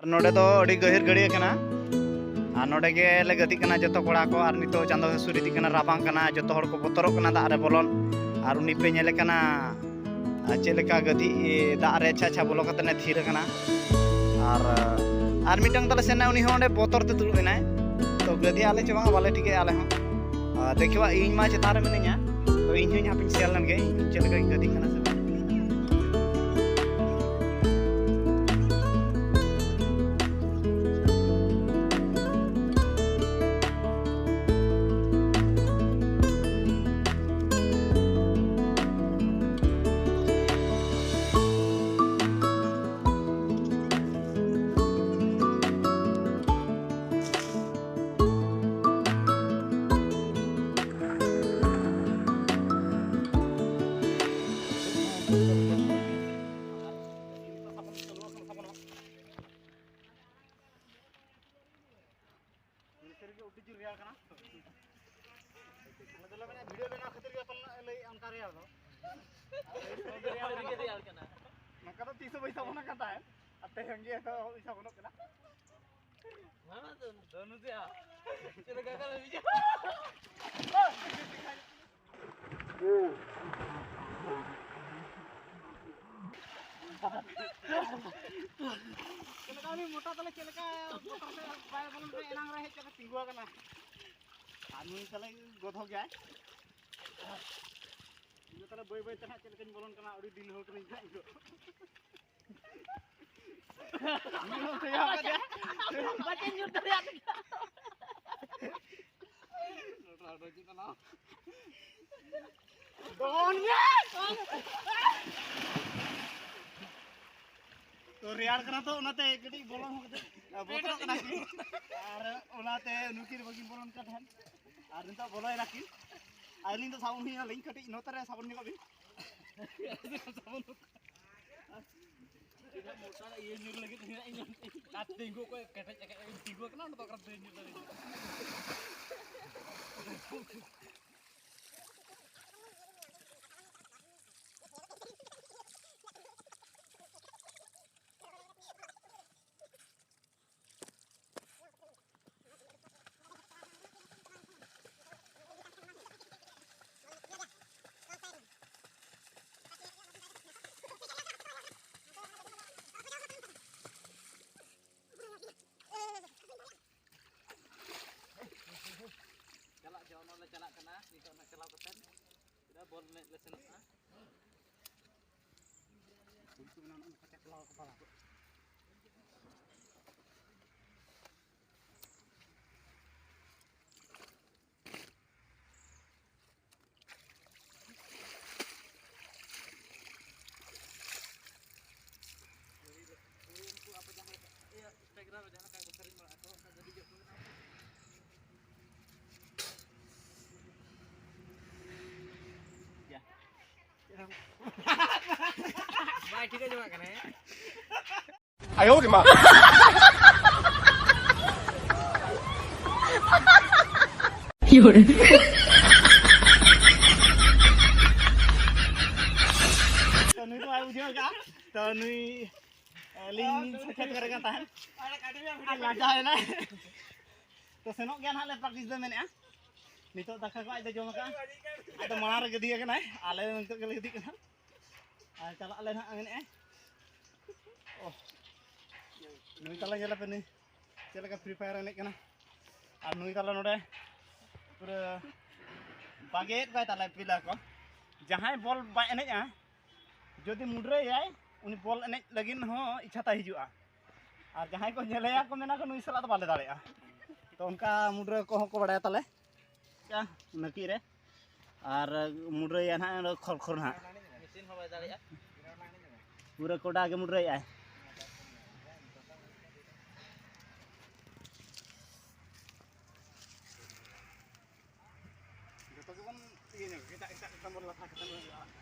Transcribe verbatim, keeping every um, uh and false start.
ᱱᱚᱰᱮ ᱫᱚ ᱟᱹᱰᱤ ᱜᱟᱹᱦᱤᱨ ᱜᱟᱹᱰᱭᱟᱹ ᱠᱟᱱᱟ᱾ ᱟᱨ ᱱᱚᱰᱮ ᱜᱮᱞᱮ ᱜᱟᱛᱮᱜ ᱠᱟᱱᱟ ᱡᱚᱛᱚ ᱠᱚᱲᱟ ᱠᱚ᱾ ᱟᱨ ᱱᱤᱛᱚᱜ ᱪᱟᱸᱫᱚ ᱦᱟᱹᱥᱩᱨ ᱤᱫᱤᱜ ᱠᱟᱱᱟ, ᱨᱟᱵᱟᱝ ᱠᱟᱱᱟ, ᱡᱚᱛᱚ ᱦᱚᱲ ᱠᱚ ᱵᱚᱛᱚᱨᱚᱜ ᱠᱟᱱᱟ ᱫᱟᱜ ᱨᱮ ᱵᱚᱞᱚᱱ᱾ ᱟᱨ ᱩᱱᱤ ᱯᱮ ᱧᱮᱞᱮ ᱠᱟᱱᱟ, ᱟᱨ ᱪᱮᱫ ᱞᱮᱠᱟ ᱜᱟᱹᱛᱤᱡ ᱫᱟᱜ ᱨᱮ ᱪᱷᱟ ᱪᱷᱟ ᱵᱚᱞᱚ ᱠᱟᱛᱮ ᱮ ᱛᱷᱤᱨ ᱟᱠᱟᱱᱟ᱾ ᱟᱨ, ᱟᱨ ᱢᱤᱫᱴᱟᱝ ᱛᱟᱞᱮ ᱥᱮᱱ ᱮᱱᱟ, ᱩᱱᱤ ᱦᱚᱸ ᱚᱸᱰᱮ ᱵᱚᱛᱚᱨ ᱛᱮ ᱫᱩᱲᱩᱵ ᱮᱱᱟᱭ᱾ ᱛᱚ ᱜᱟᱹᱛᱤᱡ ᱟᱞᱮ ᱪᱮ ᱵᱟᱝ ᱵᱟᱞᱮ ᱴᱷᱤᱠᱟᱹᱭᱟ ᱟᱞᱮ ᱦᱚᱸ᱾ ᱟᱨ ᱫᱮᱠᱷᱮᱣᱟ, ᱤᱧ ᱢᱟ ᱪᱮᱛᱟᱱ ᱨᱮ ᱢᱤᱱᱟᱹᱧᱟ, ᱛᱚ ᱤᱧ ᱦᱚᱸᱧ ᱦᱟᱯᱮᱧ ᱥᱮᱭᱟᱨ ᱞᱮᱱ ᱜᱮ, ᱤᱧ ᱪᱮᱫ ᱞᱮᱠᱟᱧ ᱜᱟᱹᱛᱤᱡ ᱠᱟᱱᱟ ᱥᱮ ᱵᱟᱝ᱾ ᱥᱟᱹᱨᱤᱜᱮ ᱟᱹᱰᱤ ᱡᱳᱨ ᱨᱮᱭᱟᱲ ᱠᱟᱱᱟ᱾ ᱟᱞᱮ ᱫᱚᱞᱮ ᱢᱮᱱᱟ ᱵᱷᱤᱰᱤᱭᱳ ᱵᱮᱱᱟᱣ ᱠᱷᱟᱹᱛᱤᱨ ᱜᱮ ᱯᱟᱞᱮᱱ ᱞᱟᱹᱭᱮᱫᱼᱟ ᱚᱱᱠᱟ ᱨᱮᱭᱟᱲ ᱫᱚ᱾ ᱱᱚᱝᱠᱟ ᱫᱚ ᱛᱤᱥ ᱦᱚᱸ ᱵᱟᱹᱧ ᱥᱟᱵᱚᱱ ᱟᱠᱟᱫ ᱛᱟᱦᱮᱸᱫ, ᱟᱨ ᱛᱮᱦᱮᱧ ᱜᱮ ᱮᱛᱚ ᱥᱟᱵᱚᱱᱚᱜ ᱠᱟᱱᱟ᱾ ᱢᱟᱢᱟ ᱫᱚ ᱫᱚᱱᱩ ᱫᱮ ᱟ᱾ ᱪᱮᱫ ᱞᱮᱠᱟ ᱠᱟᱱᱟ ᱵᱤᱡᱟ? ᱪᱮᱫ ᱞᱮᱠᱟ ᱩᱱᱤ ᱢᱚᱴᱟ ᱛᱟᱞᱮ ᱪᱮᱫ ᱞᱮᱠᱟ ᱵᱚᱛᱚᱨ ᱛᱮ ᱵᱟᱭ ᱵᱚᱞᱚᱱ ᱠᱟᱱᱟ, ᱮᱱᱟᱝ ᱨᱮ ᱦᱮᱡ ᱠᱟᱛᱮ ᱛᱤᱸᱜᱩ ᱟᱠᱟᱱᱟ᱾ ᱟᱨ ᱱᱩᱭ ᱛᱟᱞᱮ ᱜᱚᱫᱷᱚ ᱜᱮᱭᱟᱭ᱾ ᱤᱧ ᱫᱚ ᱛᱟᱦᱞᱮ ᱵᱟᱹᱭ ᱵᱟᱹᱭ ᱛᱮ ᱦᱟᱸᱜ ᱪᱮᱫ ᱞᱮᱠᱟᱧ ᱵᱚᱞᱚᱱ ᱠᱟᱱᱟ, ᱟᱹᱰᱤ ᱰᱷᱤᱞᱟᱹᱣ ᱠᱟᱹᱱᱟᱹᱧ ᱦᱟᱸᱜ ᱤᱧ ᱫᱚ᱾ ᱵᱟᱹᱧ ᱧᱩᱨ ᱫᱟᱲᱮᱭᱟᱜ ᱠᱟᱱᱟ᱾ ᱞᱚᱴᱨᱟ ᱞᱚᱴᱨᱟ ᱦᱤᱡᱩᱜ ᱠᱟᱱᱟ᱾ ᱫᱚᱱ ᱢᱮ! ᱛᱚ ᱨᱮᱭᱟᱲ ᱠᱟᱱᱟ ᱛᱚ, ᱚᱱᱟᱛᱮ ᱠᱟᱹᱴᱤᱡ ᱵᱚᱞᱚᱱ ᱦᱚᱸ ᱠᱟᱹᱴᱤᱡ ᱵᱚᱛᱚᱨᱚᱜ ᱠᱟᱱᱟ ᱠᱤᱱ᱾ ᱟᱨ ᱚᱱᱟᱛᱮ ᱱᱩᱠᱤᱱ ᱵᱟᱹᱠᱤᱱ ᱵᱚᱞᱚᱱ ᱠᱟᱱ ᱛᱟᱦᱮᱸᱫ᱾ ᱟᱨ ᱱᱤᱛᱚᱜ ᱵᱚᱞᱚᱭᱮᱱᱟ ᱠᱤᱱ᱾ ᱟᱨ ᱟᱹᱞᱤᱧ ᱫᱚ ᱥᱟᱵᱚᱱ ᱦᱩᱭᱩᱜᱼᱟ, ᱞᱤᱧ ᱠᱟᱹᱴᱤᱡ ᱱᱚᱛᱮ ᱨᱮ ᱥᱟᱵᱚᱱ ᱧᱚᱜᱚᱜ ᱵᱤᱱ᱾ ᱥᱟᱵᱚᱱ ᱢᱚᱴᱟ ᱤᱭᱟᱹ ᱧᱩᱨ ᱞᱟᱹᱜᱤᱫ ᱦᱮᱱᱟᱜ ᱤᱧ ᱚᱱᱛᱮ᱾ ᱟᱨ ᱛᱤᱸᱜᱩ ᱚᱠᱚᱭ ᱠᱮᱴᱮᱡ ᱟᱠᱟᱫ ᱛᱤᱸᱜᱩ ᱟᱠᱟᱱᱟ, ᱚᱸᱰᱮ ᱫᱚ ᱚᱠᱟᱨᱮ ᱫᱟᱹᱲ ᱧᱩᱨ ᱫᱟᱲᱮᱭᱟᱜᱼᱟ? ᱵᱚᱞ ᱮᱱᱮᱡ ᱞᱮ ᱥᱮᱱᱚᱜᱼᱟ᱾ ᱩᱱᱠᱩ ᱟᱯᱮ ᱡᱟᱦᱟᱸ ᱞᱮᱠᱟ, ᱤᱭᱟᱹ, Instagram ᱨᱮ ᱡᱟᱦᱟᱸ ᱞᱮᱠᱟ ᱠᱚ ᱥᱮᱨᱮᱧ ᱵᱟᱲᱟᱜᱼᱟ ᱠᱚ, ᱚᱱᱠᱟ ᱜᱮ ᱵᱮᱱᱟᱣ ᱯᱮ᱾ ᱵᱟᱭ ᱴᱷᱤᱠ ᱟᱸᱡᱚᱢᱚᱜ ᱠᱟᱱᱟ, ᱦᱮᱸ? 哎呦我的妈！ ᱛᱚ ᱱᱩᱭ ᱫᱚ ᱵᱟᱭ ᱵᱩᱡᱷᱟᱹᱣ ᱠᱟᱜᱼᱟ᱾ ᱛᱚ ᱱᱩᱭ, ᱟᱹᱞᱤᱧ ᱥᱟᱠᱷᱟᱛ ᱠᱚᱨᱮ ᱠᱟᱱ ᱛᱟᱦᱮᱸᱫ᱾ ᱟᱨ ᱞᱟᱡᱟᱣ ᱮᱱᱟᱭ᱾ ᱛᱚ ᱥᱮᱱᱚᱜ ᱜᱮᱭᱟ ᱱᱟᱦᱟᱜ ᱞᱮ, practice ᱫᱚ ᱢᱮᱱᱮᱫᱼᱟ᱾ ᱱᱤᱛᱚᱜ ᱫᱟᱠᱟ ᱠᱚ ᱟᱡ ᱫᱚ ᱡᱚᱢ ᱟᱠᱟᱫᱼᱟ᱾ ᱟᱡ ᱫᱚ ᱢᱟᱲᱟᱝ ᱨᱮ ᱜᱤᱫᱤᱭ ᱠᱟᱱᱟᱭ, ᱟᱞᱮ ᱫᱚ ᱱᱤᱛᱚᱜ ᱜᱮᱞᱮ ᱜᱤᱫᱤᱜ ᱠᱟᱱᱟ᱾ ᱟᱨ ᱪᱟᱞᱟᱜ ᱟᱞᱮ ᱱᱟᱦᱟᱜ ᱢᱮᱱᱮᱫᱼᱟᱭ᱾ ᱳᱦ, ᱱᱩᱭ ᱛᱟᱞᱮ ᱧᱮᱞ ᱟᱯᱮ ᱱᱩᱭ᱾ ᱪᱮᱫ ᱞᱮᱠᱟ Free Fire ᱮᱱᱮᱡ ᱠᱟᱱᱟ᱾ ᱟᱨ ᱱᱩᱭ ᱛᱟᱞᱮ ᱱᱚᱰᱮ ᱯᱩᱨᱟᱹ ᱵᱟᱜᱮᱫ ᱠᱟᱭ ᱛᱟᱞᱮ ᱯᱤᱞᱟ ᱠᱚ᱾ ᱡᱟᱦᱟᱸᱭ ᱵᱚᱞ ᱵᱟᱭ ᱮᱱᱮᱡᱼᱟ, ᱡᱩᱫᱤ ᱢᱩᱰᱨᱟᱹᱭᱟᱭ, ᱩᱱᱤ ᱵᱚᱞ ᱮᱱᱮᱡ ᱞᱟᱹᱜᱤᱫ ᱦᱚᱸ ᱤᱪᱪᱷᱟ ᱛᱟᱭ ᱦᱤᱡᱩᱜᱼᱟ᱾ ᱟᱨ ᱡᱟᱦᱟᱸᱭ ᱠᱚ ᱧᱮᱞᱮᱭᱟ ᱠᱚ ᱢᱮᱱᱟ ᱠᱚ, "ᱱᱩᱭ ᱥᱟᱞᱟᱜ ᱫᱚ ᱵᱟᱞᱮ ᱫᱟᱲᱮᱭᱟᱜᱼᱟ᱾" ᱛᱚ ᱚᱱᱠᱟ ᱢᱩᱰᱨᱟᱹ ᱠᱚᱦᱚᱸ ᱠᱚ ᱵᱟᱲᱟᱭᱟ ᱛᱟᱞᱮ᱾ ᱪᱟ, ᱱᱟᱹᱠᱤᱡ ᱨᱮ᱾ ᱟᱨ ᱢᱩᱰᱨᱟᱹᱭᱟ ᱱᱟᱦᱟᱜ ᱠᱷᱚᱨ ᱠᱷᱚᱨ ᱱᱟᱦᱟᱜ᱾ ᱢᱮᱥᱤᱱ ᱦᱚᱸ ᱵᱟᱭ ᱫᱟᱲᱮᱭᱟᱜᱼᱟ᱾ ᱯᱩᱨᱟᱹ ᱠᱚᱰᱟ ᱜᱮ ᱢᱩᱰᱨᱟᱹᱭᱮᱜᱼᱟᱭ᱾ ᱡᱚᱛᱚ ᱜᱮᱵᱚᱱ ᱤᱭᱟᱹ ᱧᱚᱜ, ᱮᱴᱟᱜ ᱮᱴᱟᱜ ᱠᱟᱛᱮ ᱵᱚᱱ ᱞᱟᱴᱷᱟ ᱠᱟᱛᱮ ᱵᱚᱱ ᱟᱲᱟᱜ ᱠᱟᱜᱼᱟ᱾